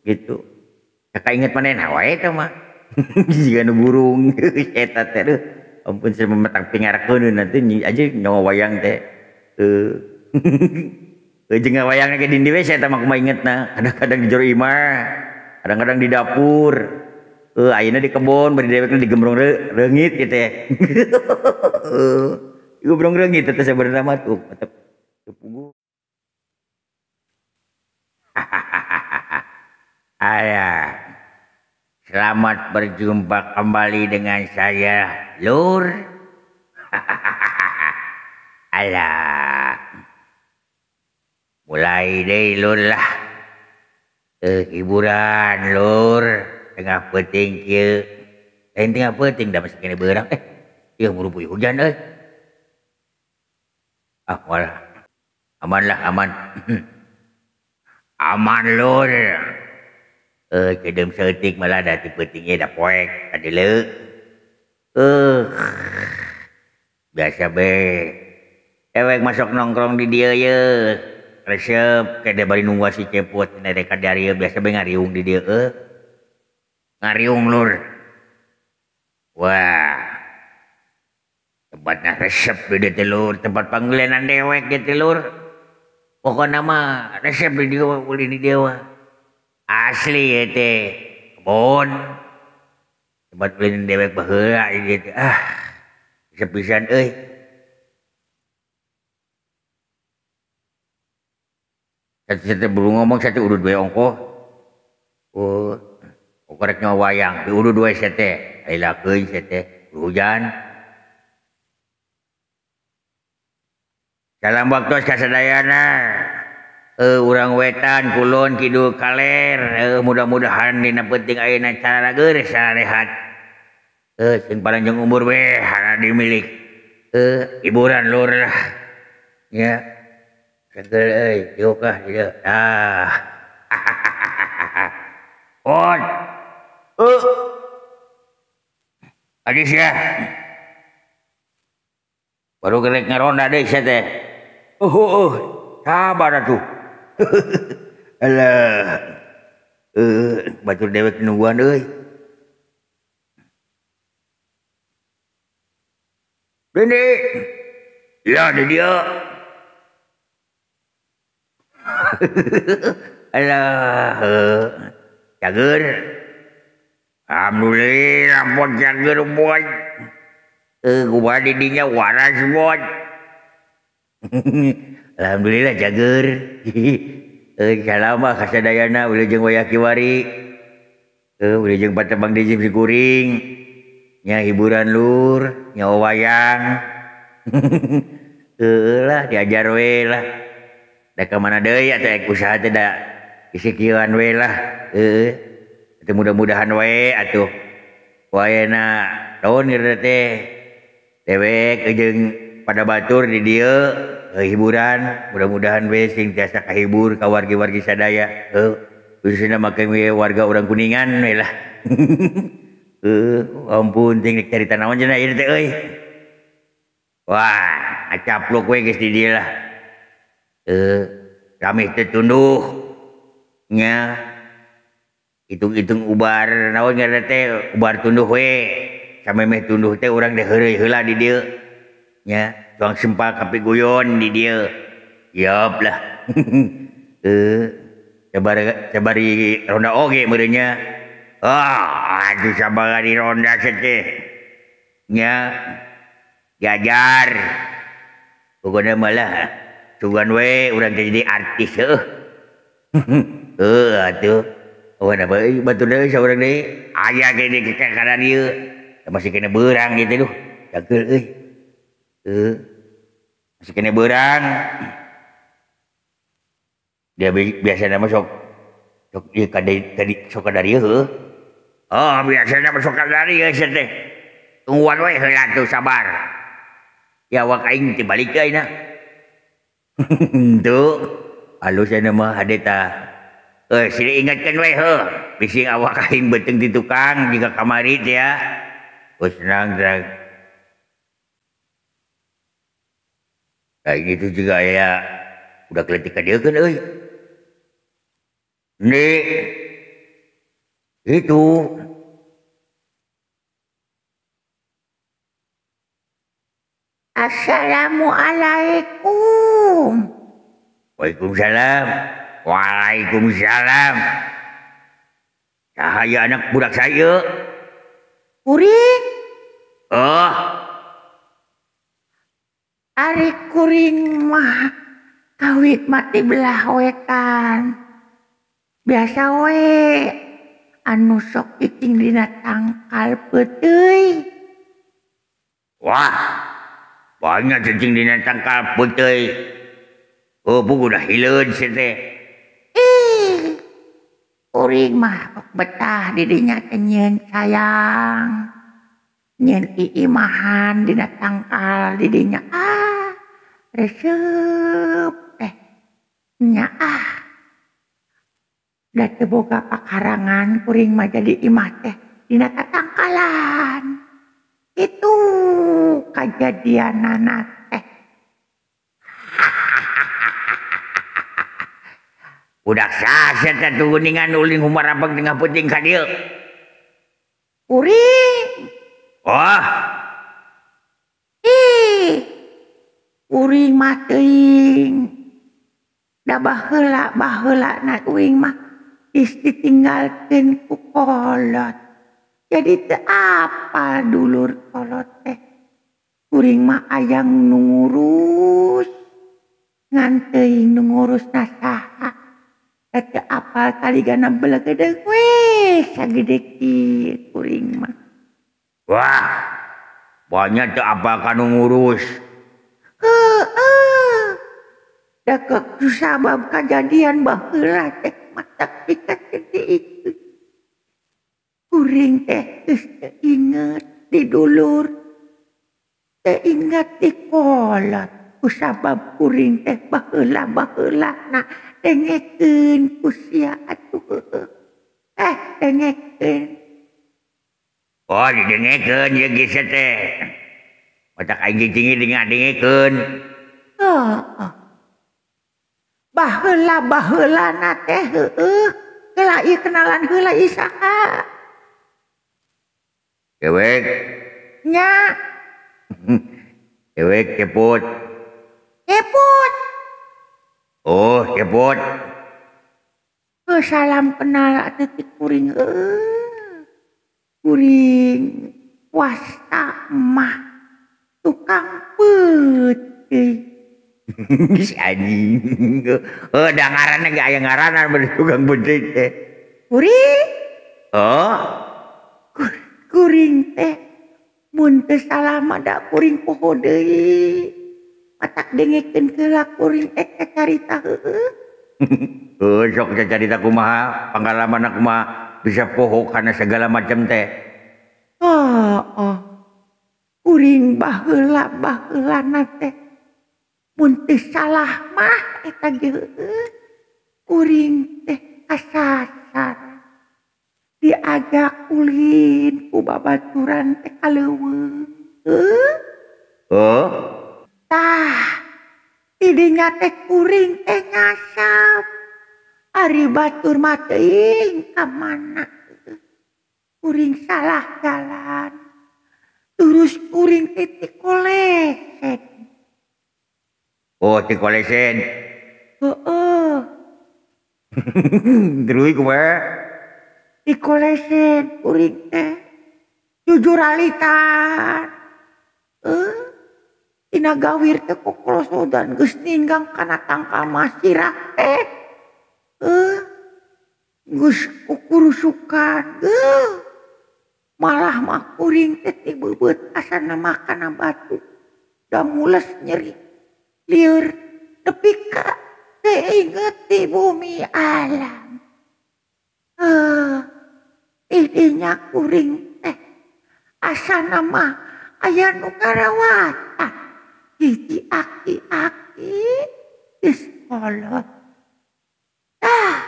Gitu. Kakak inget manehna wae eta mah. Jiga nu burung eta teh aduh. Ampun saya memetang pingarkeun nanti aja nyawa wayang teh. Jeung wayang ge dindi we saya mah kumaha ingetna. Kadang-kadang di jero imah, kadang-kadang di dapur. Ayeuna di kebon bari dewekna digembrong reungit gitu ya. Digembrong reungit teh sabenerna mah tuh tetep puguh. Ayah, selamat berjumpa kembali dengan saya, Lur. Alah, mulai deh Lur lah. Hiburan Lur, tengah peuting kieu. Lain tengah peuting dah masih kena beurang. Ieu murupuy hujan euy. Ah, walah. Aman lah, aman. Aman Lur. Kedem seeutik malah dah ti peutingnya dah poek tadi le. Biasa be. Ewek masuk nongkrong di dieu ye. Resep kede bari nunggu si Cepot nereka dari biasa be ngariung di dieu. Ngariung Lur. Wah. Tempatnya resep di dieu Lur, tempat panggilan dewek gitu Lur. Pokokna mah resep di dieu ulin di dieu. Asli ya teh kebon tempat ulin dewek baheula di dieu teh. Ah, resep pisan euy. Satu belum ngomong satu udud we ongkoh. Oh, korek nyawa wayang diudud we sia teh. Ailakeun sia teh hujan. Salam waktu kasadayana. Urang wetan kulon kidul kaler. Mudah-mudahan dina penting ayeuna carageur sarehat. Sing paranjang umur we hara dimilik. Hiburan Lur lah. Ya. Segel euy, diuk ah dieu. Ah. On. Adis ya. Baru kerek ngaronda deui sia teh. Sabar atuh. Alah. Batur dewek nungguan euy. Dini. Ya di dieu. Alah, cager. Alhamdulillah pon cager boy. Kumaha di dinya waras boy. Alhamdulillah cager. Salam ah kasadayana wilujeng wayah kiwari. Wilujeng patembang di si kuring. Nya hiburan Lur, nya wayang. Lah diajar we lah. Da ka mana deui atuh ek usaha teh da isikieuan we lah. Heeh. Atuh mudah-mudahan we atuh. Waena naon ngaranna teh. Dewek jeung pada batur di dieu hiburan, mudah-mudahan we sing tiasa kahibur ka wargi-wargi sadaya. Khususna make we warga urang Kuningan we lah. Ampun ting rek carita naon cenah ieu teh euy. Wah, ngacapluk we geus di dieu lah. Rame teh tunduh nya hitung-hitung ubar naon ngaranna teh ubar tunduh we. Samemeh tunduh teh urang teh heureuy heula di dieu. Nya tuang sempal kapi guyon di dieu. Yop lah. Sabari ronda oge meureun nya. Ah, aduh sabar di ronda teh. Nya diajar. Pokona malah sugan we urang teh jadi artis heuh. Heuh atuh. Awan apa euy batur deui saurang deui. Aya ge di kana dieu. Masih kena beurang gitu duh. Cageul euy. Masih kena beurang. Dia biasana mah sok sok ieu kade sok ka dieu heuh. Oh, biasana mah sok ka dieu sia teh. Tungguan we heula tuh sabar. Ya awak aing teh balik ayeuna. Henteu. Alus ayeuna mah hade tah. Sini ingatkeun we heuh. Bisi awak aing beuteung ti tukang jiga kamari teh ya. Oh, senang terang. Kayak gitu juga ya. Udah keletik ka dieu kan euy. Nih. Itu. Assalamualaikum. Waalaikumsalam. Waalaikumsalam. Cahaya anak budak saya. Kuring. Oh. Ari kuring mah kawit mati belah wetan. Biasa we anu sok cicing dina tangkal peuteuy. Wah. Banyak cicing dina tangkal peuteuy. Oh, buku dah hileun sia teh. Ih. Kuring mah betah didinya teh nyieun sayang. Nyieun iimahan dina tangkal didinya ah resep teh nya ah. Da teu boga pakarangan kuring mah jadi imah teh dina tatangkalan. Itu kajadianana teh. Budak sasya teh tuguningan ulin humarabeg tengah peuting ka dieu. Kuring. Wah. Ih. Kuring mah teuing. Da baheula na uing mah geus ditinggalkeun ku kolot. Jadi teu apal dulur kolot teh. Kuring mah ayang nu ngurus. Ngan teuing nu ngurusna saha. Teu apal kaligana belegedeg we sagede kieu kuring mah. Wah, banyak teu apal ka nu ngurus. Heeh. Da sabab kajadian baheula teh matak dikasih itu. Kuring teh geus teu inget di dulur. Teu inget di kolot. Kusabab kuring teh baheula-baheula na dengekeun ku sia atuh heueuh. Dengekeun. Oh, didengekeun ieu geus teh. Matak aing cicing dengekeun. Heeh. Baheula-baheula na teh heueuh. Heula ieu kenalan heula ieu saha? Dewek. Nya. Dewek cepot. Cepot. Oh, cepot. Oh, salam kenal atuh ti kuring heueuh. Kuring wasta mah tukang peuteuy. Si anjing. Oh, da ngaranna ge aya ngaranan bener tukang peuteuy teh. Kuring. Oh. Kuring teh mun teu salah mah da kuring poho deui. Matak dengekeun heula kuring ek carita heueuh. Heuh, sok carita kumaha, pangalamanna kumaha bisa poho kana segala macam teh. Heeh. Kuring baheula-baheulana teh mun teu salah mah eta ge heueuh. Kuring teh kasasar. Diajak ulin ku babaturan teh ka leuweung. Heuh. Oh. Tah, tidinya teh kuring teh ngasap. Ari batur mah teuing ka mana. Kuring salah jalan. Terus kuring teh tikoleset. Oh, tikoleset. Heeh. Terus kumaha? Dikoleset kuring teh. Jujur alitan. Tina gawir teh kokolosodan geus ninggang kana tangkal masirah teh. Geus kukurusukan. Malah mah kuring teh ti beubeut asana mah kana batu. Da mules nyeri. Lieur nepi ka teu inget di bumi alam. Tidinya kuring teh asana mah aya nu ngarawatan. Hiji aki-aki geus kolot. Tah,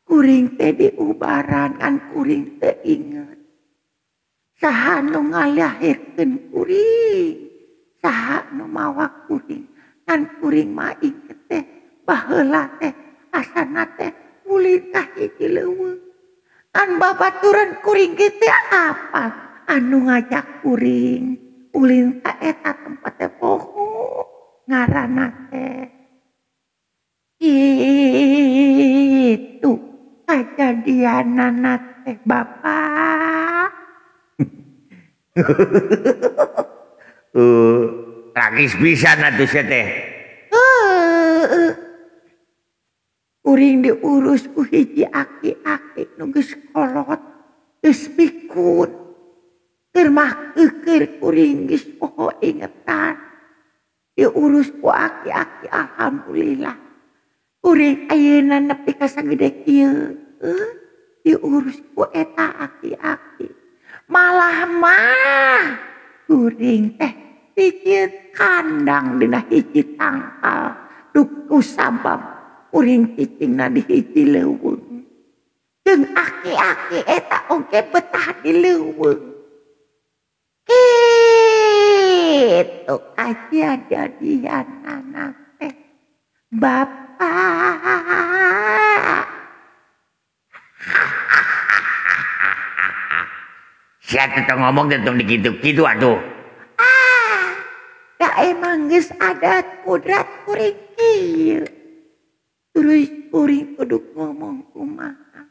kuring teh diubaran ngan kuring teu inget. Saha nu ngalahirkeun kuring, saha nu mawa kuring, ngan kuring mah inget teh baheula teh asana teh ulin ka hiji leuweung. Kan babaturan kuring ge teh apa anu ngajak kuring ulin ka eta tempat teh poho ngaranna teh. Itu kajadianana teh Bapak. Tragis pisan atuh sia teh. Kuring diurus ku hiji aki-aki nu geus kolot, geus pikun. Keur mah keukeur kuring geus poho ingetan. Diurus ku aki-aki alhamdulillah. Kuring ayeuna nepi ka sagede kieu, diurus ku eta aki-aki. Malah mah kuring teh dijieun kandang dina hiji tangkal duku sabab kuring cicingna di hiji leuweung. Jeung aki-aki eta oge betah di leuweung. Kitu kajadianana teh Bapak. Sia teh ngomong teh tong dikitu-kitu atuh. Ah, da emang geus adat kudrat kuring kieu. Terus kuring kudu ngomong kumaha.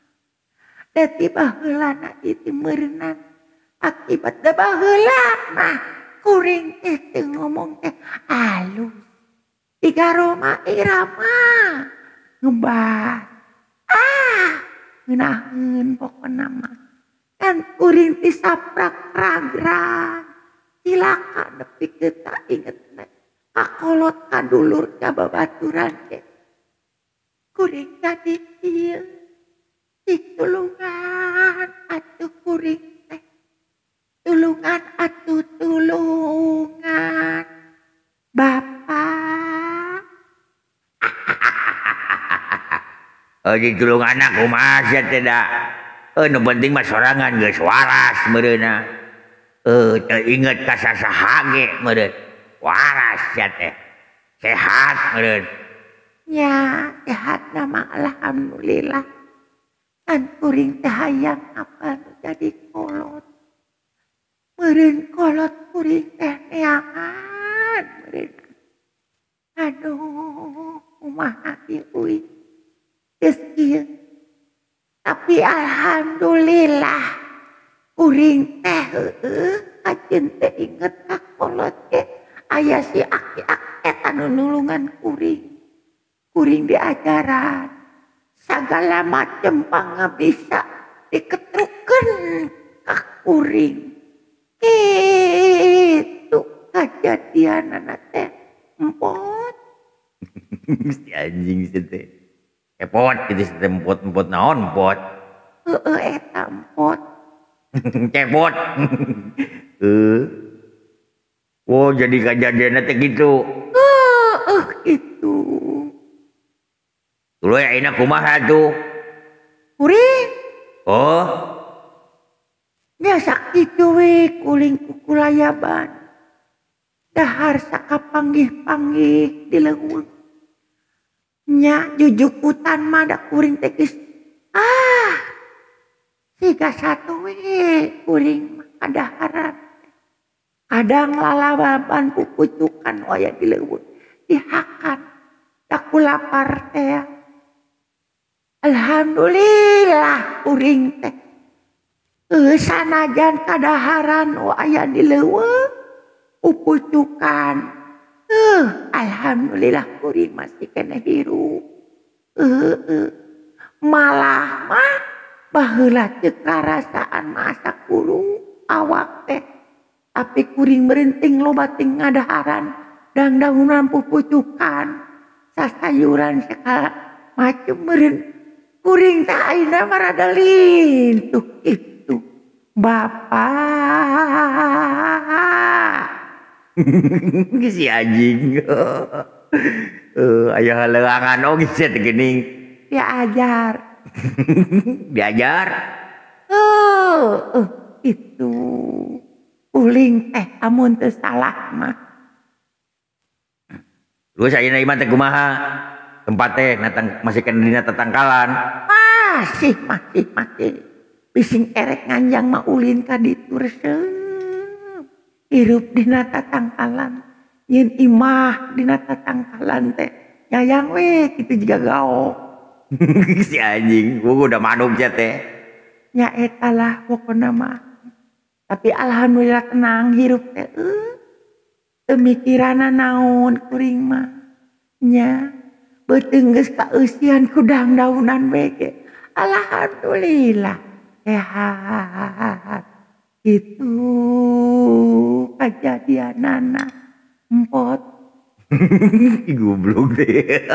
Da ti baheulana ieu meureunang akibat da baheula mah kuring teh teu ngomong teh alus. Tiga Roma Irama ngebah. Ah, ngeunaheun pokona mah. Kan kuring ti saprak ragrag. Cilaka nepi ke tak ingetna. Kakolot kadulur ka babaturan teh. Kuring jadi kieu. Ditulungan atuh kuring teh. Tulungan atuh tulungan. Bapak. Ditulungan kumaha sia teh da. Nu penting mah sorangan geus waras meureunna. Teu inget ka sasaha ge meureun. Waras sia teh. Sehat meureun. Nya sehat mah alhamdulillah. Kan kuring teh hayang apa nu jadi kolot. Meureun kolot kuring teh neangan meureun. Aduh, kumaha ieu euy. Geus kieu. Tapi alhamdulillah kuring teh heueuh kajeun teh inget ka kolot ge aya si aki-aki eta nu nulungan kuring. Kuring diajaran sagala macem pangabisa diketrukeun ka kuring. Kitu kajadianana teh empot. Si anjing si teh. Epot gitu si teh empot-empot naon empot. Heeh eta empot. Cepot. Oh jadi kajadianna teh gitu. Heeh gitu. Tuluy ayeuna kumaha tuh? Kuring. Oh. Nya sakitu we kuring kukulayaban. Dahar sakapanggih-panggih di leuweung. Nya jujukutan mah da kuring teh geus ah. Siga satu we kuring mah kadaharan. Kadang lalaban pupucukan waya di leuweung dihakan. Da ku lapar teh. Alhamdulillah kuring teh. Sanajan kadaharan aya di leuweung pupucukan. Alhamdulillah kuring masih keneh hirup. Malah mah baheula teu karasaan masa kuru awak teh. Tapi kuring merinting loba ting ngadaharan dangdaunan pupucukan sasayuran segala macem meureun kuring teh ayeuna mah rada lintuh kitu. Bapak. Si anjing. Aya leuangan oge sia teh geuning. Diajar. Diajar. Itu. Uling teh amun teu salah mah. Terus ayeuna ieu mah teh kumaha? Tempat teh natang masih kena dina tetangkalan. Masih. Bising erek nganjang mah ulin ka ditu resep. Hirup dina tatangkalan. Nyeun imah dina tatangkalan teh. Nyayang we kitu jiga gaok. Si anjing, gua udah manuk sia teh. Nya eta lah pokona mah. Tapi alhamdulillah tenang hirup teh. Teu mikiranna naon kuring mah. Nya beuteung geus kaeusian ku dangdaunan we ge. Alhamdulillah sehat. Itu kajadianana empot. Goblok deh.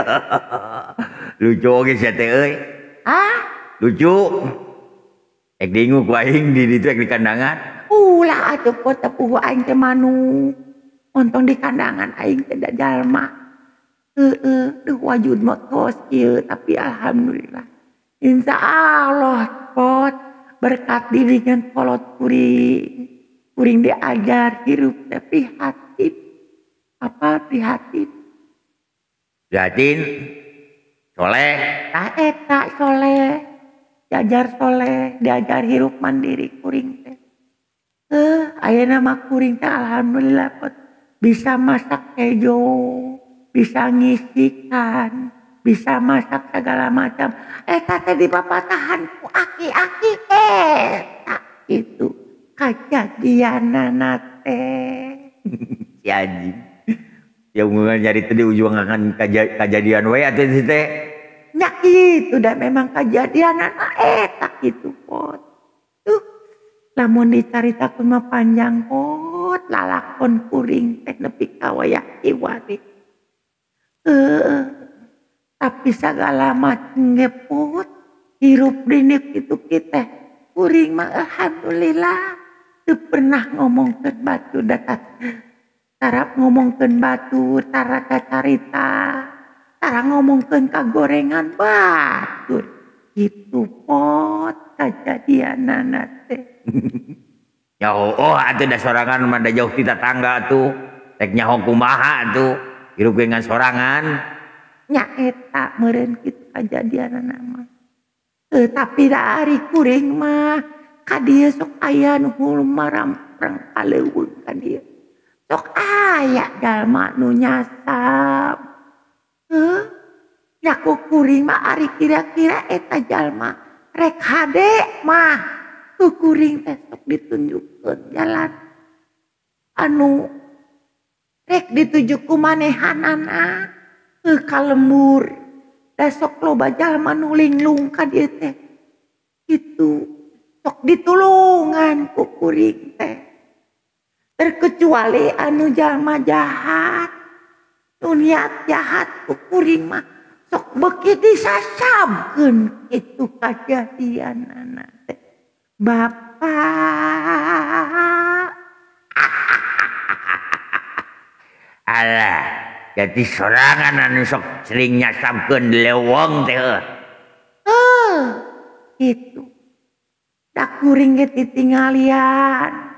Lucu oge sia teh euy. Ah, lucu. Ek dingu ku aing di ditu ek di kandangan. Ulah atuh pot tepuh aing teh manuk. Ontong di kandangan aing teh da jalma. Heeh, duh wajud motos kieu tapi alhamdulillah. Insya Allah pot berkat didikan kolot kuring. Kuring diajar hirup teh prihatin. Apa prihatin? Prihatin soleh. Tah eta soleh. Diajar soleh, diajar hirup mandiri kuring teh. Ayeuna mah kuring teh alhamdulillah pot bisa masak kejo, bisa ngisikan, bisa masak segala macam. Eta teh dipapatahan ku aki-aki eta itu kajadianana teh. Si anjing. Ya unggungan nyari teh di ujung akan kajadian we atuh si teh. Nya kitu da memang kajadianana eta kitu pot. Tuh lamun dicaritakeun mah panjang pot lalakon kuring teh nepi ka wayah kiwari. Tapi sagala macam ge pot hirup dini kitu kita kuring mah alhamdulillah teu pernah ngomongkeun batu datat. Tarap ngomongkeun batu, tara kacarita, tara ngomongkeun kagorengan batur. Kitu pot kajadianana teh. Ya oh atuh da sorangan mah da jauh ti tatangga atuh. Rek nyaho kumaha atuh. Hirup ge ngan sorangan. Nya eta meureun kitu kajadianana mah. Tapi da ari kuring mah ka dieu sok aya nu marampreng kaleuweung ka dieu. Sok aya jalma nu nyasab. Nya ku kuring mah ari kira-kira eta jalma rek hade mah ku kuring teh sok ditunjukkeun jalan anu rek dituju ku manehanana ka lembur. Da sok loba jalma nu linglung ka dieu teh. Kitu sok ditulungan ku kuring teh. Terkecuali anu jalma jahat, nu niat jahat ku kuring mah sok beuki disasabkeun kitu kajadianana teh. Bapak alah, jadi sorangan anu sok sering nyasabkeun leweng teh. Kitu. Da kuring ge titinggalian.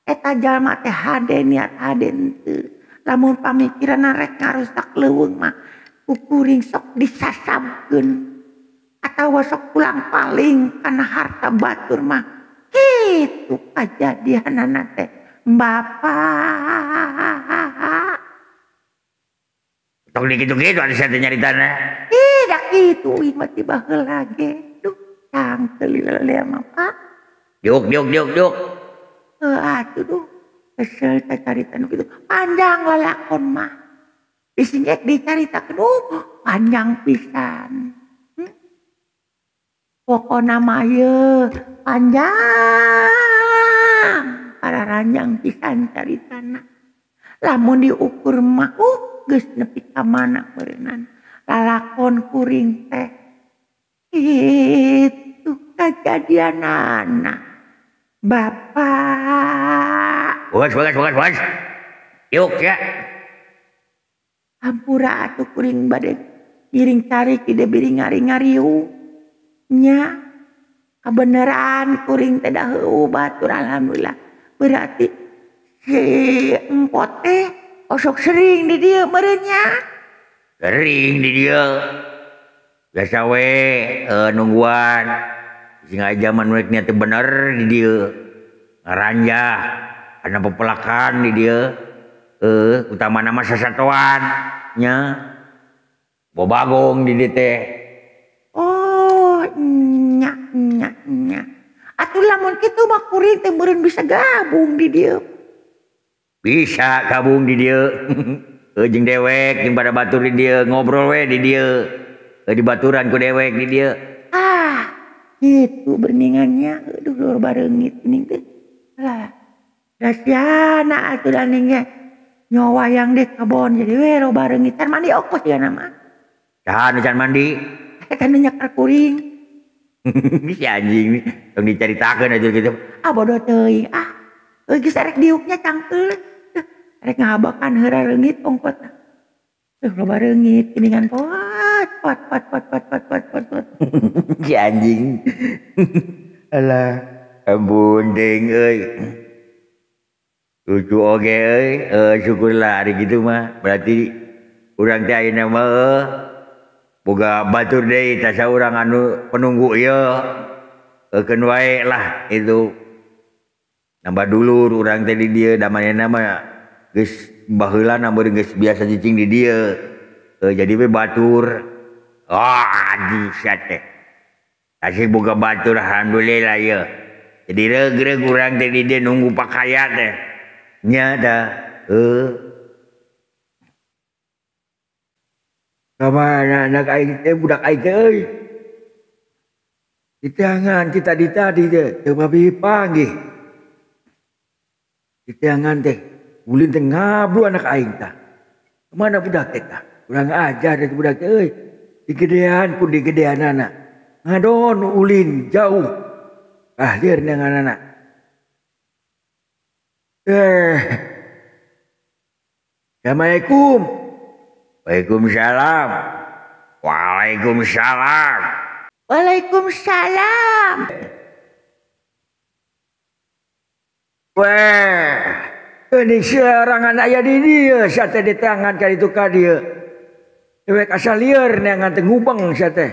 Eta jalma teh hade niat hade henteu. Lamun pamikiranna rek ngarusak leuweung mah ku kuring sok disasabkeun atawa sok pulang paling kana harta batur mah. Kitu kajadianana teh. Bapak. Tong dikitu-kitu atuh sia teh nyaritana. Ih, da kitu ieu mah ti baheula ge. Duh, tangkeul lelea mah, Pak. Diuk diuk diuk diuk. Atuh duh, kesel teh carita nu kitu. Panjang lalakon mah. Bisi ge dicaritakeun panjang pisan. Pokona mah ieu panjang pararanjang pisan caritana. Lamun diukur mah geus nepi ka mana meureunnan. Lalakon kuring teh kitu kajadianana. Bapak. Bagas, bagas, bagas, bagas. Yuk ya. Hampura atuh kuring bade ngiring cari ide biri ngari-ngariung. Nya kabeneran kuring teh da heueuh batur alhamdulillah. Berarti si empot teh osok sering di dieu meureun nya. Sering di dieu. Biasa we nungguan. Sing aya zaman rek niat teu bener di dieu. Ngaranjah kana pepelakan di dieu. Utamana mah sasatoan nya. Bobagong di dieu teh. Oh, nya nya nya. Atuh lamun kitu mah kuring teh meureun bisa gabung di dieu. Bisa gabung di dieu. Jeung dewek jeung pada batur di dieu ngobrol we di dieu. Di baturan ku dewek di dieu. Ah, gitu berningannya. Aduh, lur bareungit geuning teh. Lah, dasiana atuh daningnya. Nyawa yang di kebon jadi we loba reungit. Can mandi ongkos ya nama. Saha nu can mandi? Eta nu nyakar kuring. Si anjing tong dicaritakeun atuh kitu. Ah bodoh teuing ah. Geus arek diuknya cangkeul. Rek ngahabakan heura reungit ongkot. Loba reungit geuningan pot pot pot pot pot pot pot pot pot. Si anjing. Alah, ampun deing euy. Lucu oge euy, syukurlah hari kitu mah. Berarti urang teh ayeuna mah boga batur deui tah saurang anu penunggu ieu. Keun wae lah itu. Nambah dulur urang teh di dieu da manehna mah geus baheulana meureun geus biasa cicing di dieu. Jadi we batur. Ah, anjing sia teh. Asih boga batur alhamdulillah ieu. Jadi reug-reug urang teh di dieu nunggu pakaya teh. Nya dah. Kamana anak aing teh budak aing teh euy. Diteangan kita di tadi teh teu papi panggih. Diteangan teh ulin teh ngablu anak aing tah. Kemana budak teh tah? Kurang ajar teh budak teh euy. Digedean pun digedeanana. Ngadon ulin jauh. Ah lieur neanganana. Assalamualaikum. Waalaikumsalam. Waalaikumsalam. Waalaikumsalam. Weh, ini seorang anak ya di dia, sia teh di tangan ka ditu ka dieu. Dewek asal lieur neangan teh ngubeng sia teh.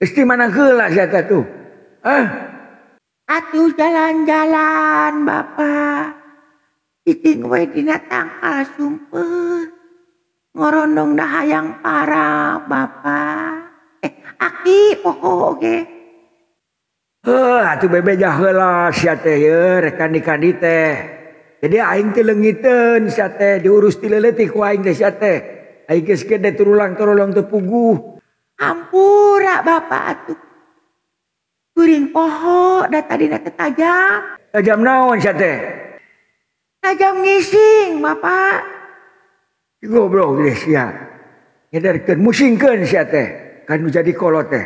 Geus di mana heula sia teh tuh? Hah? Atuh jalan-jalan Bapak. Cicing we dina tangkal sumpeuh. Ngorondong dah hayang parah Bapak. Aki poho oge. Heuh, atuh bebeja heula sia teh ye rek kandi-kandi teh. Jadi aing teh leungiteun sia teh diurus ti leutik ku aing teh sia teh. Aing geus gede turulang-turulong teu puguh. Hampura Bapak atuh. Kuring poho da tadina teh tajam. Tajam naon sia teh? Tajam ngising Bapak. Goblok geus sia. Ngedarkeun musingkeun sia teh kan nu jadi kolot teh.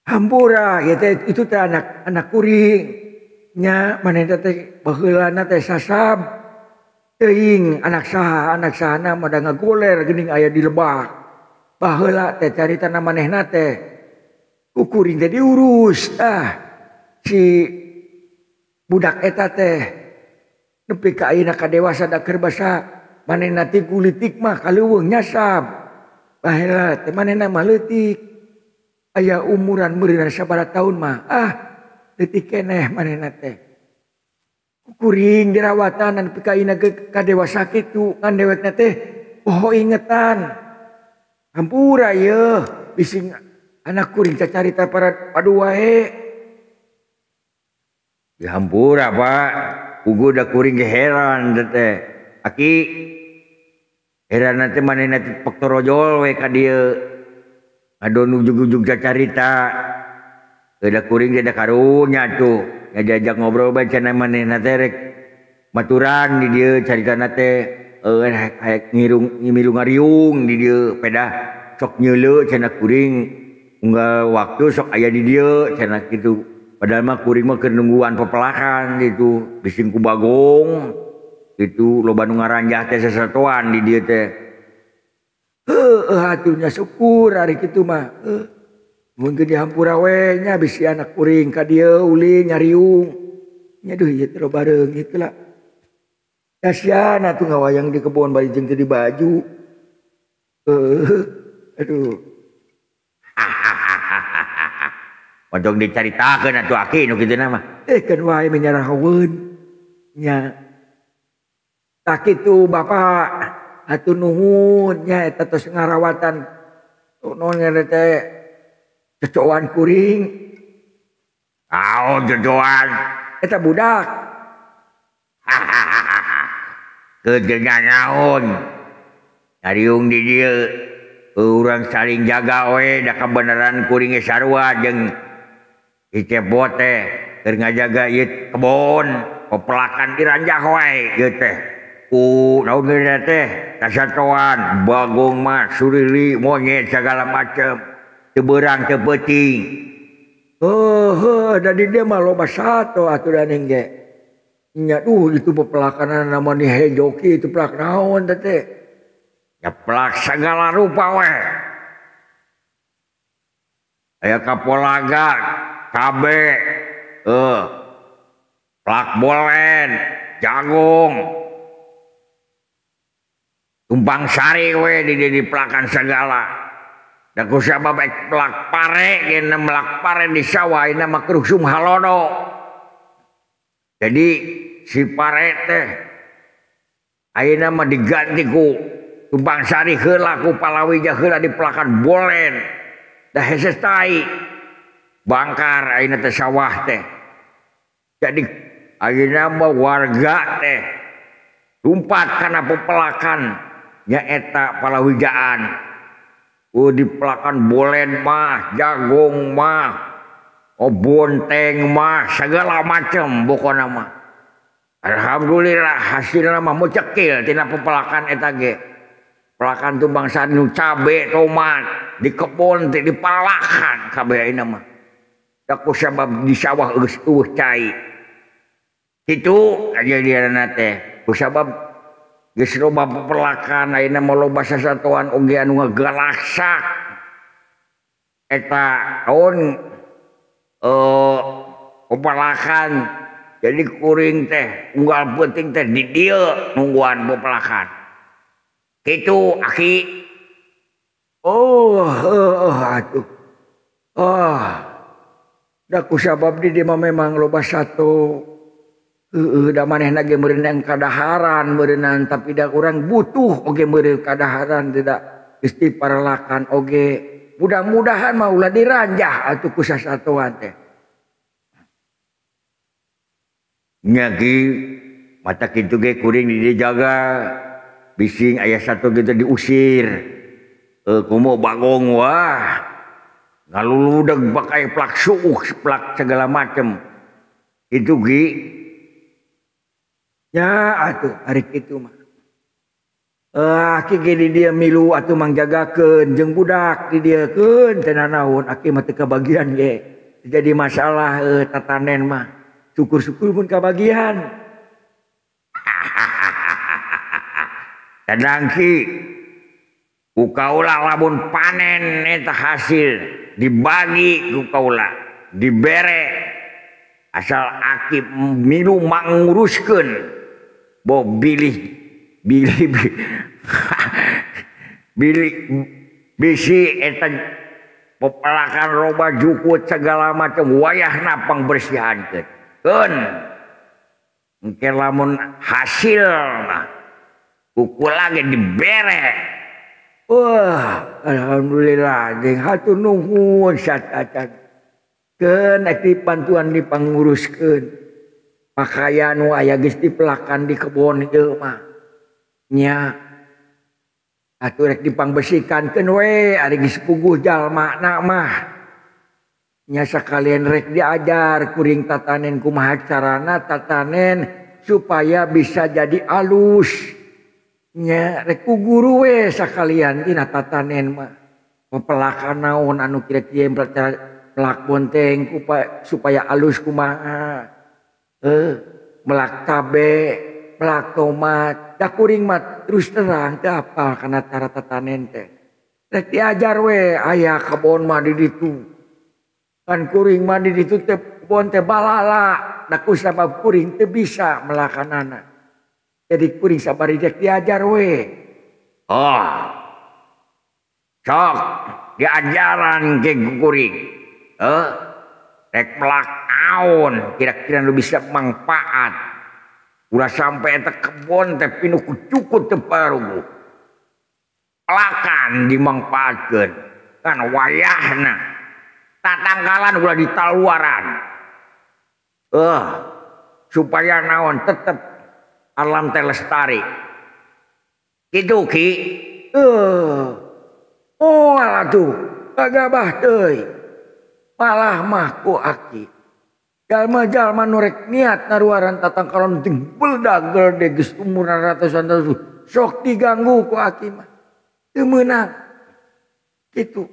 Hampura ieu teh itu teh anak kuring. Nya manehna teh baheulana teh sasab. Teuing anak saha anak sahana mah da ngagoler geuning aya di lebak. Baheula teh caritana manehna teh. Kuring teh diurus ah si budak eta teh nepi ka ayeuna ka dewasa da keur basa manehna ti kulitik mah kaleuweung nyasab. Baheula teh manehna mah leutik. Aya umuran meureun sabaraha taun mah ah leutik keneh manehna teh. Kuring dirawatan nepi ka ayeuna ka dewasa kitu ngan dewekna teh poho ingetan. Hampura yeuh bisi anak kuring cacarita para padu wae. Ya hampura Pak, puguh da kuring ge heran teh. Aki heran teh manehna teh pek torojol we ka dieu. Ngadon ujug-ujug cacarita. Da kuring ge da karunya tuh. Ngajajak ngobrol bae cenah manehna teh rek maturan di dieu caritana teh hayang ngirung milu ngariung di dieu pedah sok nyeuleu cenah kuring. Unggal waktu sok aya di dieu cenah kitu. Padahal mah kuring mah keur nungguan pepelakan gitu, bising ku bagong itu loba nu ngaranjah teh sasatoan di dieu teh. Heuh atuh nya syukur ari kitu mah. Heuh. Mun geus dihampura we nya bisi anak kuring ka dieu ulin nyariung. Nya duh ieu teh loba reungit lah. Kasihan atuh ngawayang di kebon bari jeung teu dibaju. Aduh. Untuk dicaritakeun atuh aki nu kitu mah. Keun wae menyarahaweun nya. Tah kitu Bapak hatur nuhun nya eta tos ngarawatan naon ngaranna teh cocoan kuring. Naon cocoan? Eta budak. Keun naon? Ngariung di dieu urang saling jaga we da kabeneran kuring ge sarua jeung si Cepot teh keur ngajaga ieu kebon pepelakan diranjah wae ieu teh. Ku naon geuna teh kasatoan bagong mah surili monyet segala macem teu beurang teu peuting. Heuh da di dieu mah loba sato atuh da ning ge. Nya duh itu pepelakan mah ni hejoki itu pelak naon teh. Ya pelak segala rupa we. Aya kapolaga cabe, pelak bolen, jagung, tumpang sari we di pelakan segala. Da ku sabab ek pelak pare geuna melak pare di sawah ayeuna mah kerusum halodo. Jadi si pare teh ayeuna mah diganti ku tumpang sari heula ku palawija heula dipelakan bolen. Da hese tai bangkar ayeuna teh sawah teh. Jadi ayeuna mah warga teh lumpat kana pepelakan nyaeta palawijaan. Oh dipelakan bolen mah, jagung mah, oh bonteng mah, segala macam pokona mah. Alhamdulillah hasilna mah mucekil tina pepelakan eta ge. Pelakan tumpang sari nu cabe, tomat, di kebon teh dipalakan kabeh ayeuna mah. Da ku sabab di sawah geus eueuh cai. Kitu kajadianna teh. Ku sabab geus loba pepelakan ayeuna mah loba sasatoan oge anu ngagalaksak. Eta naon pepelakan jadi kuring teh unggal peuting teh di dieu nungguan pepelakan. Kitu aki. Oh, atuh. Oh. Da ku sabab di dieu mah memang loba sato. Heueuh da manehna ge meureun kadaharan meureunnan tapi da urang butuh oge meureun kadaharan tidak geus diparelakan oge. Mudah-mudahan mah ulah diranjah atuh ku sasatoan teh. Nya ki mata kitu ge kuring di dieu jaga. Bising aya satu gitu diusir. Komo bagong wah. Ngaluludeg pakai plak suuh, plak segala macem. Itu ki. Ya atuh hari kitu mah. Aki ge di dieu milu atuh mangjagakeun jeung budak di dieu keun teu nanaon aki mah teu kabagian ge. Jadi masalah tatanen mah. Syukur-syukur mun kabagian. Tenang ki, ku kaula lamun panen eta hasil dibagi ku kaula, dibere asal aki milu manguruskeun bo bilih bilih bilih bisi eta pepelakan roba jukut segala macam wayahna pangbersihankeun. Keun engke lamun hasil mah kuku lagi dibere. Wah, alhamdulillah jeung hatur nuhun satacan. Keun aya bantuan dipanguruskeun. Pakaian nu aya geus dipelakan di kebon ieu mah. Nya. Atuh rek dipangbesikan keun we ari geus puguh jalmana mah. Nya sakalian rek diajar kuring tatanen kumaha carana tatanen supaya bisa jadi alus. Nya rek ku guru we sakalian dina tatanen mah. Pepelakan naon anu kira-kira melak bonteng supaya alus kumaha. Melak cabe, melak tomat. Da kuring mah terus terang teu apal kana cara tatanen teh. Rek diajar we aya kebon mah di ditu. Kan kuring mah di ditu teh kebon teh balala. Da ku sabab kuring teu bisa melakanana. Jadi kuring sabari rek diajar we. Oh. Sok diajaran ke kuring. Rek melak naon kira-kira nu bisa manfaat. Ulah sampai eta kebon teh pinuh ku cukut teu paruguh. Pelakan dimangfaatkeun kan wayahna. Tatangkalan ulah ditaluaran. Supaya naon tetep alam teh lestari. Kitu Ki. Oh atuh gagabah teuing. Malah mah ku aki. Jalma-jalma nu rek niat naruaran tatangkalan ting beledag gede geus umurna ratusan tahun sok diganggu ku aki mah. Teu meunang. Kitu.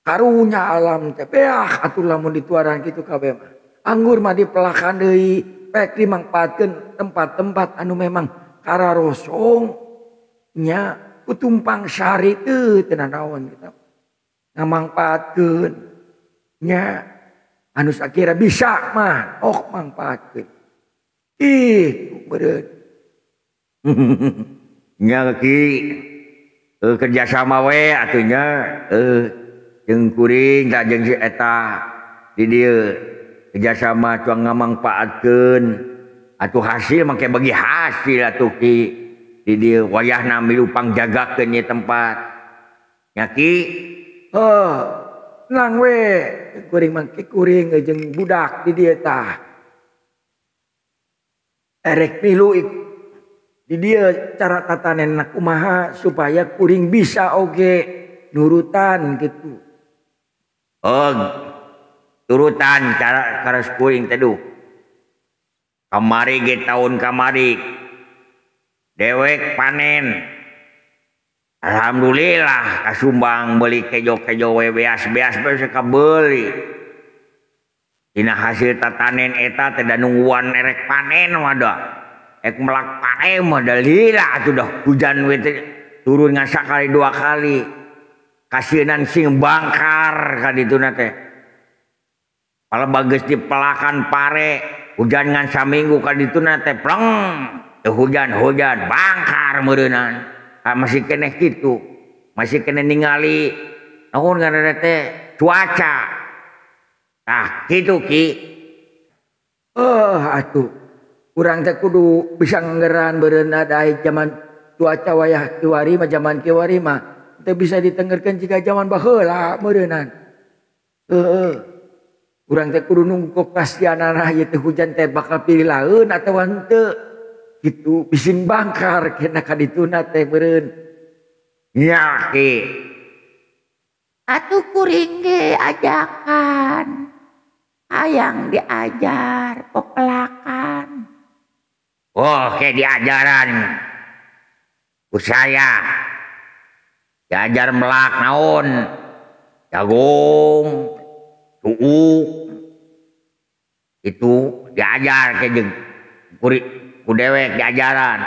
Karunya alam teh beah atuh lamun dituaran kitu kabeh mah. Anggur mah dipelakan deui, pek dimangpaatkeun tempat-tempat anu memang kararosong nya kutumpang sari teu teu nanaon kitu. Ngamangpaatkeun nya anu sakira bisa mah ok mangpaatkeun. Ih, beureun. Nya Ki kerjasama we atuh nya jeung kuring tah jeung si eta di dieu kerjasama cuang ngamangpaatkeun atuh hasil make bagi hasil atuh Ki di dieu wayahna milu pangjagakeun ieu tempat nya Ki. Tenang we kuring mangke kuring jeung budak di dieu tah erek milu di dieu cara tatanen kumaha supaya kuring bisa oge nurutan gitu. Oh, turutan cara karas kuring teh duh. Kamari ge taun kamari dewek panen. Alhamdulillah kasumbang beli kejo-kejo we beas-beas bisa kabeuli. Dina hasil tatanen eta teh da nungguan erek panen mah da. Ek melak pare mah da lila atuh dah hujan we teh turun ngan sakali dua kali. Kasieunan sing bangkar ka dituna teh. Palebah geus dipelakan pare, hujan ngan saminggu ka dituna teh pleng. Teu hujan-hujan bangkar meureunnan. Masih keneh kitu. Masih keneh ningali naon ngaranna teh cuaca. Tah kitu Ki. Atuh. Urang teh kudu bisa nganggeran beureun da zaman cuaca wayah kiwari mah zaman kiwari mah teu bisa ditengerkeun jiga zaman baheula meureunnan. Heeh. Urang teh kudu nunggu kepastianana ieu teh hujan teh bakal pililaeun atawa henteu. Gitu bising bangkar kena ka dituna teh meureun. Nya Ki. Atuh kuring ge ajakan. Hayang diajar pepelakan. Oh, ke diajaran. Ku saya. Diajar melak naon? Jagung, tuuk. Itu diajar ke jeung kuring ku dewek diajaran.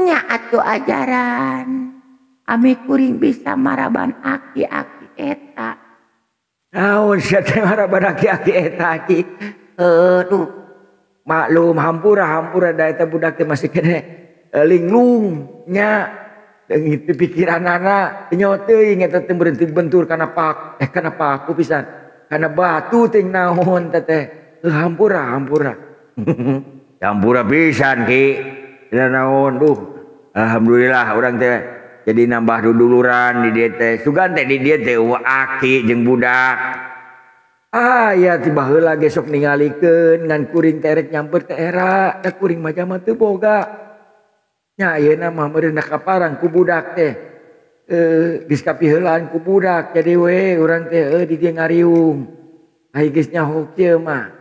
Nya atuh ajaran. Ami kuring bisa maraban aki-aki eta. Naon sia teh maraban aki-aki eta Ki? Aduh. Maklum hampura-hampura da eta budak teh masih keneh linglung nya. Deungit pikiranana nyaho teuing eta teh berhenti bentur kana pak kana paku pisan. Kana batu ting naon teh teh. Hampura hampura. Hampura pisan Ki. Dina naon duh. Alhamdulillah urang teh jadi nambah duduluran di dieu teh. Sugan teh di dieu teh eueuh aki jeung budak. Ah ya ti baheula ge sok ningalikeun ngan kuring teh rek nyamper teh era da kuring mah jaman teu boga. Nya ayeuna mah meureun kaparang ku budak teh. Geus kapiheulaan ku budak jadi we urang teh di dieu ngariung. Ai geus nyaho kieu mah.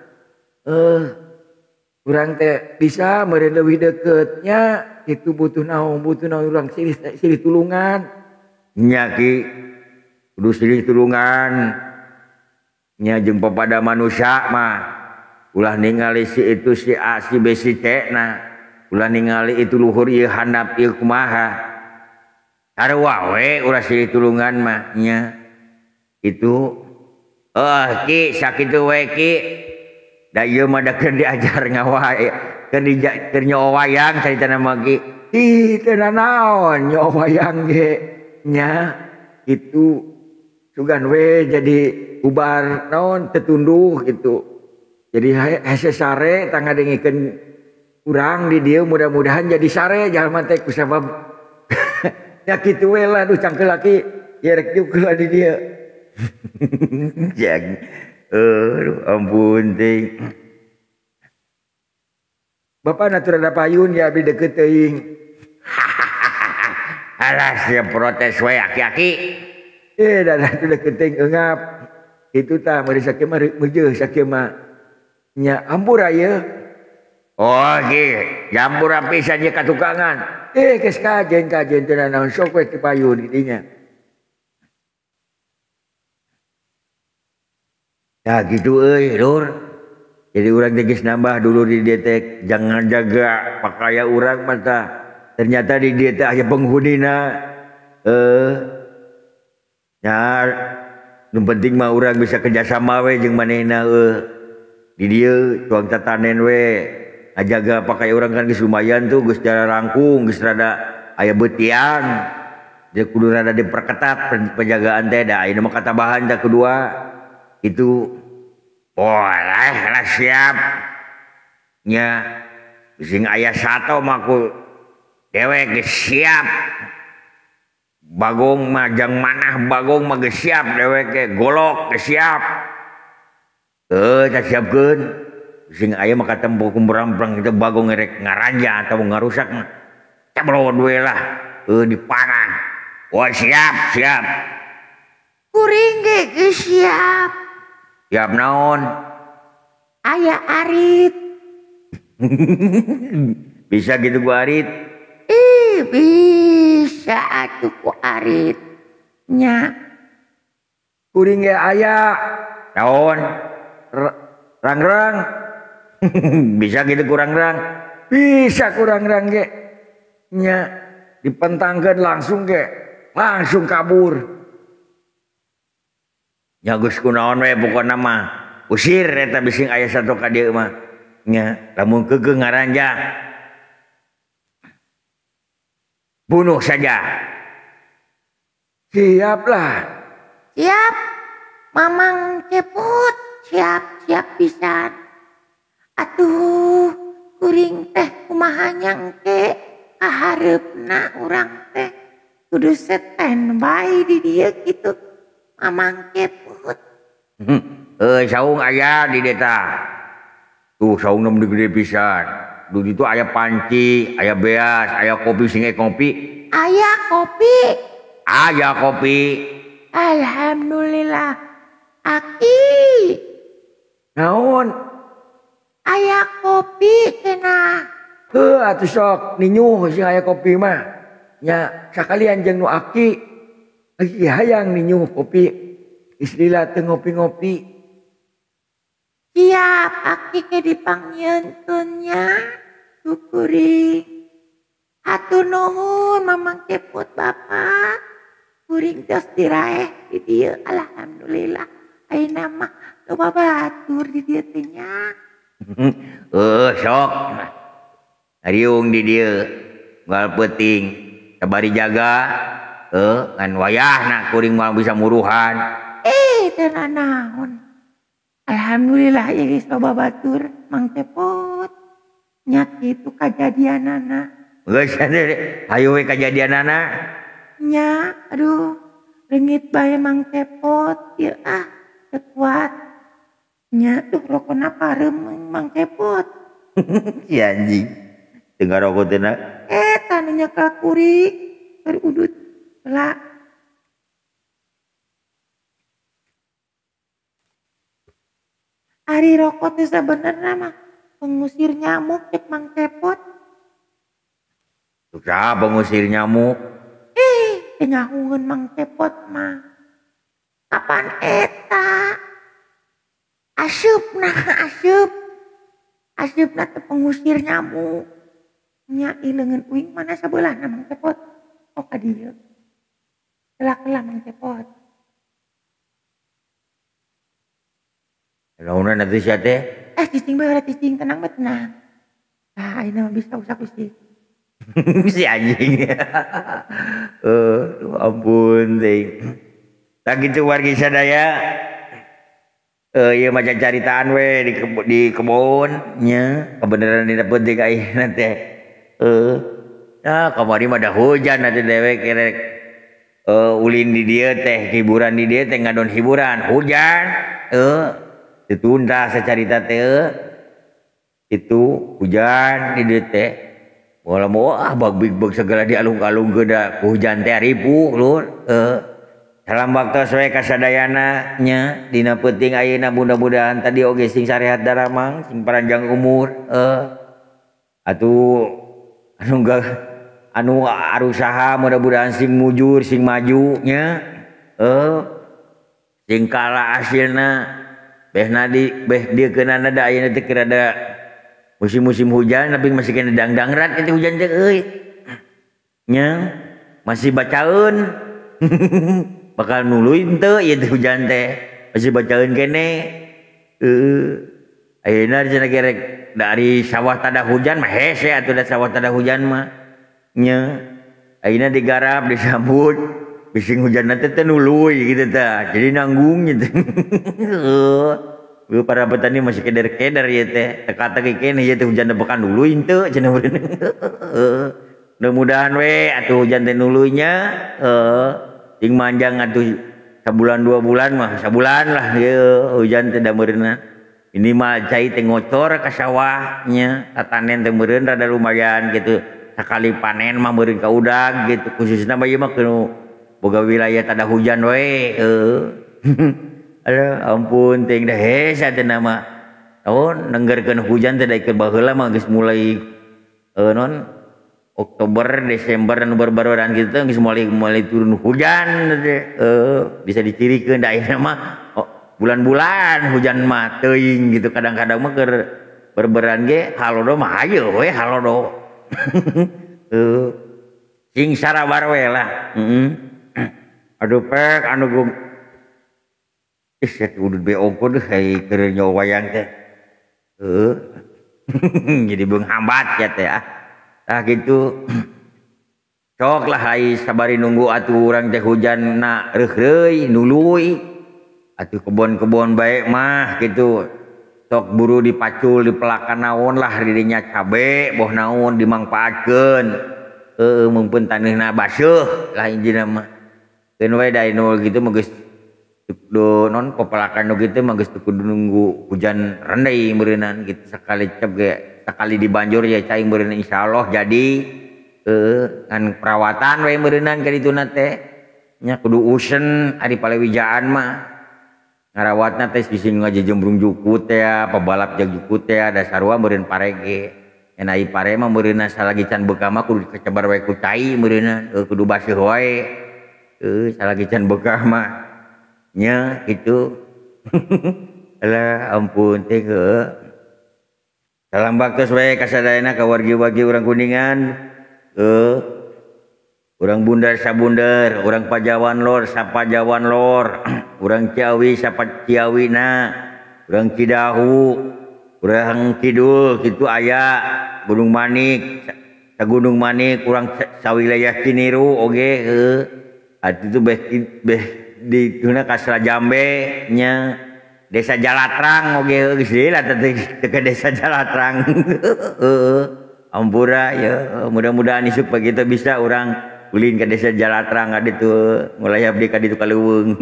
Urang teh bisa meureun leuwih deketnya itu butuh naon urang silih tulungan. Nya Ki kudu silih tulungan. Nya jeung papada manusia mah ulah ningali si itu si A si B si C na ulah ningali itu luhur ieu handap ieu kumaha. Sarua we ulah silih tulungan mah nya. Itu Ki sakitu we Ki. Da ieu mah da keur diajar ngawae keur nyoa wayang caritana mah Ki. Ih teu nanaon nyoa wayang ge nya itu sugan we jadi ubar naon tetunduh gitu. Jadi hese sare tah ngadengikeun urang di dieu mudah-mudahan jadi sare jalma teh kusabab nya kitu we lah duh cangkeul laki ye rek diuk heula di dieu. Jang. Aduh ampun teh. Bapak na rada payun ya abdi deket teuing. Alah sia protes we aki-aki. Da atuh deket teuing eungap. Kitu tah meuri sakieu mah meujeuh sakieu mah. Nya ampura ieu. Oh ge, jambura pisan ye katukangan. Geus kajen-kajen teu nanaon sok we ti payun di dinya. Ya gitu euy, Lur. Jadi urang teh geus nambah dulu di dieu teh jangan jaga pakaya urang mah tah. Ternyata di dieu teh aya penghunina. Nya nu penting mah urang bisa kerjasama we jeung manehna Di dieu tuang tatanen we. Ngajaga pakaya urang kan geus lumayan tuh geus cara rangkung geus rada aya beutian. Dia kudu rada diperketat penjagaan teh da ayeuna mah katabahan tah kedua. Itu boleh lah siap nya sing aya sato mah ku dewek geus siap. Bagong mah jang manah bagong mah geus siap dewek ge golok geus siap. Tah siapkeun sing aya mah katempo kumbrang-brang itu bagong rek ngaranja atau ngarusak mah cabrod we lah dipanah. Wah siap siap. Kuring ge geus siap. Siap naon? Aya arit. Bisa gitu ku arit? Ih, bisa atuh ku arit. Nya. Kuring ge aya. Naon? Rang-rang. Bisa gitu ku rang-rang? Bisa ku rang-rang ge. Nya dipentangkeun langsung ge. Langsung kabur. Nya geus kunaon we pokona mah usir eta bising aya satu ka dieu mah. Nya lamun keukeuh ngaranja bunuh saja. Siaplah. Siap. Mamang Cepot siap siap pisan. Atuh kuring teh kumaha nyangke kahareupna urang teh kudu standby di dieu kitu. Mamang Cepot. Saung aya di deta. Tuh saungna meni gede pisan. Duh ditu aya panci, aya beas, aya kopi sing kopi. Aya kopi. Aya kopi. Alhamdulillah. Aki. Naon? Aya kopi cenah. Heuh atuh sok ninyuh sing aya kopi mah. Nya sakalian jeung nu aki. Aki hayang ninyuh kopi. Istilah teu ngopi-ngopi. Siap aki ke dipanggieunkeun nya. Kuring. Hatur nuhun Mamang Cepot Bapak. Kuring tos diraeh di dieu alhamdulillah. Ayeuna mah loba batur di dieu teh nya. Sok. Riung di dieu. Unggal peuting sabari jaga. Ngan wayahna kuring mah bisa muruhan. Teu nanaon. Alhamdulillah ieu geus loba batur Mang Cepot. Nya kitu kajadianana. Geus hayu we kajadianana. Nya aduh leungit bae Mang Cepot ieu ah teu kuat. Nya tuh rokona pareum Mang Cepot. Si anjing. Teu ngarokok teh na. Eta nu nyekel kuring keur udut heula. Ari rokok teh sabenerna mah pengusir nyamuk cek Mang Cepot. Saha pengusir nyamuk? Teu nyahungeun Mang Cepot mah. Kapan eta? Asupna asup. Asupna teh pengusir nyamuk. Nya ileungeun uing mana sabeulahna Mang Cepot? Oh ka dieu. Heula-heula Mang Cepot. Naonan atuh sia teh? Cicing bae heula cicing tenang bae tenang. Tah ayeuna mah bisa usak usik. Si anjing. Ampun teh. Tah kitu wargi sadaya. Ieu mah caritaan we di kebon nya kebenaran dina peuting ayeuna teh. Nah kamari mah da hujan atuh dewek rek ulin di dieu teh hiburan di dieu teh ngadon hiburan hujan ditunda sacarita teh itu hujan di dieu teh. Moal ah bag-bag segala dialung-alungkeun da hujan teh ripuh lur. Salam baktos we kasadayana nya dina peuting ayeuna mudah-mudahan tadi oge sing sarehat daramang sing paranjang umur atuh anu anu arusaha mudah-mudahan sing mujur sing maju nya sing kala hasilna behna di beh dieukeunana da ayeuna teh keur ada musim-musim hujan tapi masih kena dangdangrat itu hujan teh euy nya masih bacaeun bakal nuluy henteu ieu teh hujan teh masih bacaeun keneh ayeuna cenah gerek dari sawah tada hujan mah hese atuh da sawah tada hujan mah nya ayeuna digarap disambut bising hujanna teh teu nuluy kitu tah jadi nanggung gitu. Para petani masih keder-keder ieu teh teka-teki keneh ieu teh hujan bakal nuluy henteu cenah mudah-mudahan we atuh hujan teh nuluy nya sing manjang atuh sabulan 2 bulan mah sabulan lah ieu hujan teh da meureunna minimal cai teh ngocor ka sawah nya tatanen teh meureun rada lumayan gitu sakali panen mah meureun ka udag gitu khususna mah ieu mah kudu boga wilayah tada hujan we aduh ampun teuing da hese teh nama naon nenggerkeun hujan teh daikeun baheula mah geus mulai non Oktober, Desember anu baru-baruan gitu geus mulai turun hujan teh bisa dicirikeun da ayeuna mah bulan-bulan hujan mah teuing gitu kadang-kadang mah keur berberan ge halodo mah hayo we halodo. Sing sarabar we lah. Aduh pek anu gum ih sia udud be ongko deuh ai keur nyawa wayang teh. Jadi beung hambat ya teh ah. Tah gitu. Sok lah ai sabari nunggu atuh urang teh hujanna reuhreuy nuluy. Atuh kebon-kebon bae mah gitu. Sok buru dipacul dipelakan naon lah didinya cabe boh naon dimangpaatkeun. Heueuh mungpun taneuhna baseuh lah injina mah. Keun we da nu kitu mah geus do non pepelakan nu kitu mah geus teu kudu nunggu hujan rendei meureunan gitu sakali cep ge sakali dibanjur ya cai meureun insyaallah jadi ngan perawatan we meureunnan ka dituna teh nya kudu usen ari palewijaan mah ngarawatna teh bisi ngajejembrung jukut teh pabalap jag jukut teh da sarua meureun parege enai pare mah meureunna salagi can beukah mah kudu dikacebar we ku cai meureunna kudu baseuh wae salagi can beukah mah nya kitu. Alah ampun teh heueuh. Salam baktos we kasadayana ka wargi-wargi urang Kuningan. Urang Bundar sabundar, urang Pajawan Lor sapajawan Lor, urang Ciawi sapaciawina, urang Cidahu, urang Kidul kitu aya Gunung Manik, Sagunung Manik, urang sawilayah Ciniru oge heueuh. Atuh tu beh beh di tuna ka Jambe nya. Desa Jalatrang oge geus deui lah teh ke Desa Jalatrang. Ampura ya mudah-mudahan isuk begitu bisa urang ulin ke Desa Jalatrang ka ditu mulai abdi ka ditu ka leuweung.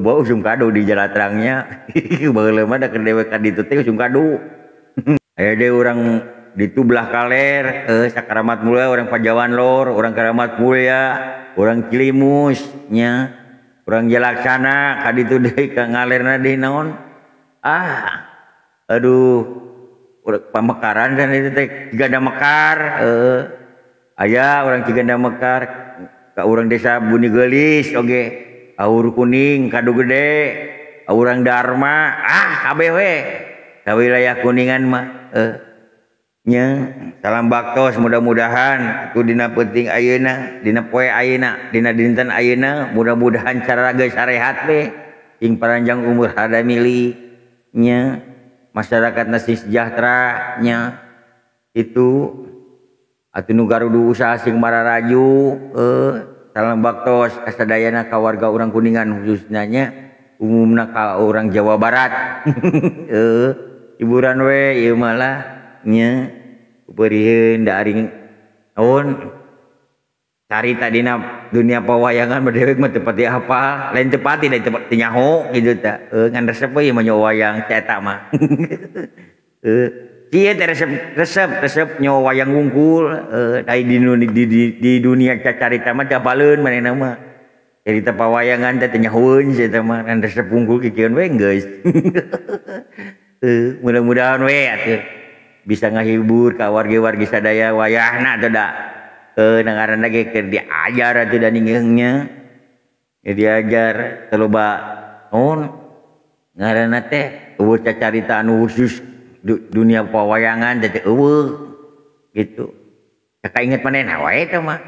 Bau usum kadu di Jalatrangnya. Baheula mah da keur dewek ka ditu teh usum kadu. Aya deui urang ditu belah kaler Sakaramat Mulya urang Pajawan Lor, urang Karamat Mulya, urang Cilimus nya. Urang Jalaksana ka ditu deui ka ngalerna deui naon? Ah. Aduh, Pamekaran kan itu teh Ciganda Mekar, aya urang Ciganda Mekar ka urang Desa Buni Geulis oge, Aur Kuning, Kadu Gede, urang Dharma, ah kabeh we. Ka wilayah Kuningan mah nya salam baktos mudah-mudahan ku dina peuting ayeuna, dina poe ayeuna, dina dinten ayeuna mudah-mudahan cara geus sarehat we sing paranjang umur hada milik nya masyarakat nasi sejahtera nya itu atuh nu garudu usaha sing mararaju. Salam baktos kasadayana ka warga urang Kuningan khususna nya. Umumna ka orang Jawa Barat. Hiburan we ieu malah nya beureun da ari naon carita dina dunia pawayangan mah dewek mah teu pati apa, lain teu pati da teu nyaho kitu tah. Ngan resep we mah nyaho wayang teh eta mah. Ieu teh resep nyaho wayang wungkul, da di dunia carita mah teu apaleun manehna mah. Carita pawayangan teh teu nyahoeun sia teh mah, ngan resep wungkul kikieuan we geus. Mudah-mudahan we atuh bisa ngahibur ka wargi-wargi sadaya wayahna atuh da. Ngaranna ge keur diajar atuh da ningeungnya. Diajar teu loba naon ngaranna teh eueuh cacarita anu khusus dunia pawayangan teh eueuh gitu. Kakainget manehna wae teh mah.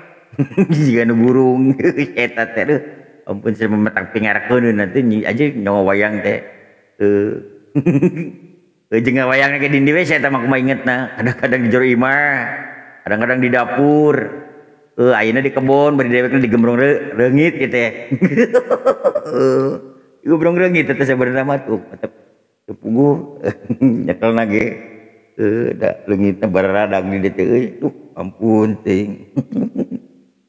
Jiga nu burung eta teh duh ampun saya memetang pingarakeun nanti aja nyawa wayang teh. Jeung wayangna ge dindi we saya teh mah kumaha ingetna, kadang-kadang di jero imah, kadang-kadang di dapur. Ayeuna di kebon bari dewekna digembrong reungit kitu teh. Digembrong reungit teh sabenerna mah tuh tetep teu puguh nyekelna ge. Da leungitna bararadang di dieu teh euy. Duh ampun teuing.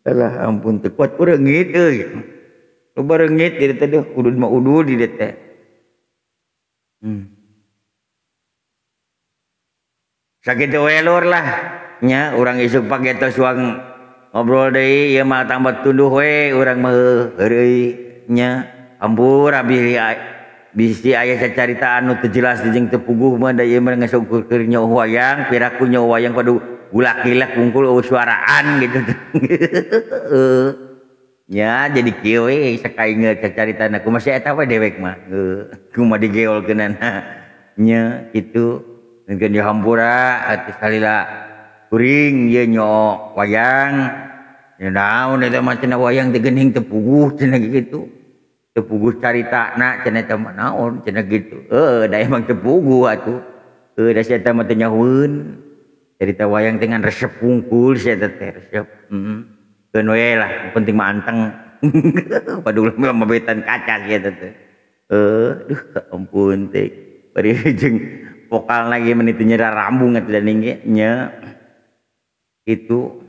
Alah ampun teu kuat ku reungit euy. Loba reungit di dieu teh duh udud mah udud di dieu teh. Sakitu we lur lah nya urang isuk pake tos uang ngobrol deui ieu mah tambah tunduh we urang mah heureuy nya ampura bilih bisi aya sacarita anu teu jelas jeung teu puguh mah da ieu mah geus ukur keur nyaho wayang piraku nyaho wayang padu gulak-gilak wungkul eueuh suaraan gitu. Nya jadi kieu we sakainget cacaritana kumaha sia eta we dewek mah kumaha digeolkeunana nya kitu. Mungkin dihampura atuh salila kuring ieu nyo wayang nya naon eta mah cenah wayang teh geuning teu puguh cenah kitu. Teu puguh caritana cenah eta mah naon cenah kitu. Heueuh da emang teu puguh atuh. Heueuh da sia eta mah teu nyahoeun. Carita wayang teh ngan resep wungkul sia eta teh resep. Heeh. Keun we lah penting mah anteng. Padahal mah mabetan kaca sia eta teh. Duh ampun teh. Bari jeung vokal lagi meni teu nyera rambung atuh da ning nya. Kitu.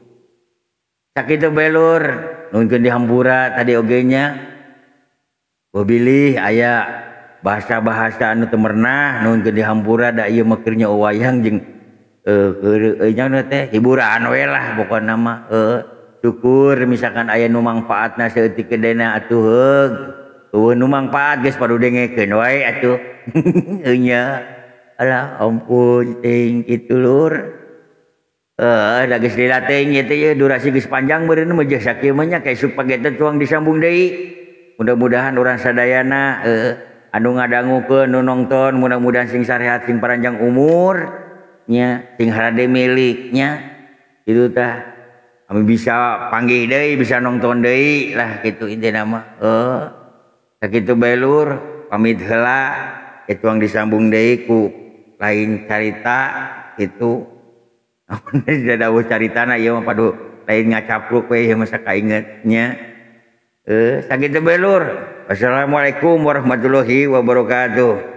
Sakitu bae lur, nuhunkeun dihampura tadi oge nya. Bilih aya bahasa-bahasa anu teu merenah nuhunkeun dihampura da ieu mah keur nyaho wayang jeung keur nya teh hiburan we lah pokona mah. Syukur misalkan aya nu mangfaatna saeutik gedena atuh heug. Eueuh nu mangfaat geus padu dengekeun wae atuh. Heuh nya. Alah ampun teuing kitu lur. Da geus lila teuing ieu teh durasi geus panjang meureun mah jeung sakieu mah nya ka isuk page teh tuang disambung deui. Mudah-mudahan urang sadayana anu ngadangukeun nu nongton mudah-mudahan sing sarehat sing paranjang umur nya sing harade milik nya kitu tah. Kami bisa panggih deui bisa nongton deui lah kitu intina mah. Sakitu bae lur pamit heula tuang disambung deui ku lain carita itu. Dawuh caritana ieu mah padu lain ngacapruk we ieu mah sakainget nya. Sakitu bae lur. Wassalamualaikum warahmatullahi wabarakatuh.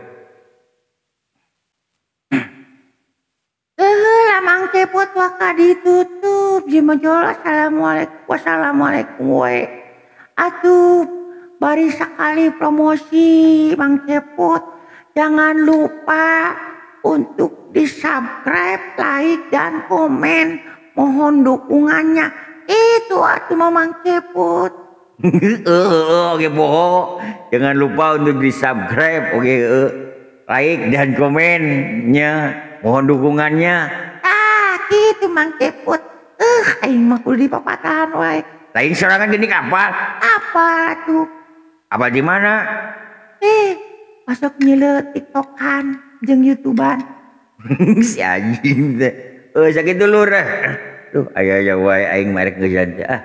Lah Mang Cepot waka ditutup jeung majol assalamualaikum wassalamualaikum we. Atuh bari sakali promosi Mang Cepot. Jangan lupa untuk di-subscribe, like, dan komen. Mohon dukungannya. Itu atuh Mang Cepot. Oke boho. Jangan lupa untuk di-subscribe, oke, like dan komennya. Mohon dukungannya. Ah, gitu Mang Cepot. Aing mah kudu dipapatahan wae. Lain sorangan gini kapal. Apa tuh? Apa di mana? Masuk nyile TikTokan jeung YouTubean. Si anjing teh. Sakitu lur. Duh, aya-aya wae aing marek geus ah.